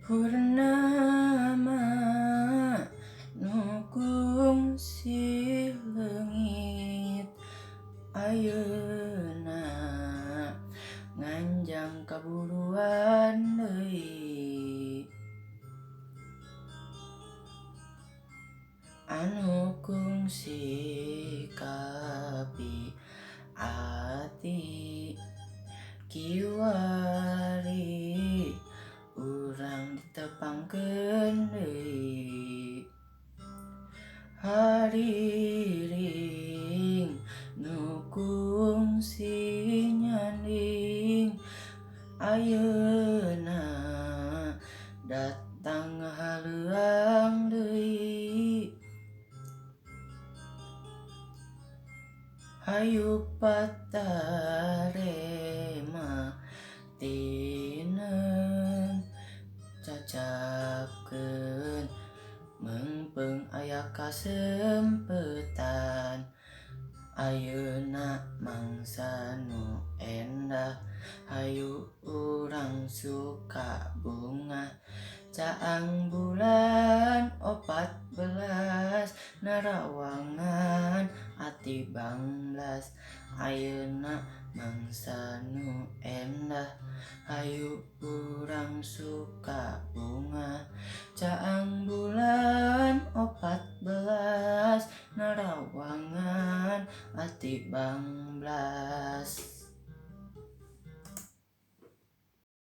Purnama nu kungsi leungit ayeuna nganjang kaburuan deui anu kungsi kapi ati kiwari urang ditepangkeun deui hariring nu kungsi nyanding ayeuna datang ngahaleuang deui hayu patarema tineung cacapkeun meungpeung aya kasempetan ayeuna mangsa nu endah hayu urang suka bungah caang bulan 14 narawangan ati banglas ayeuna mangsa nu endah hayu urang suka bungah caang bulan 14 narawangan ati banglas.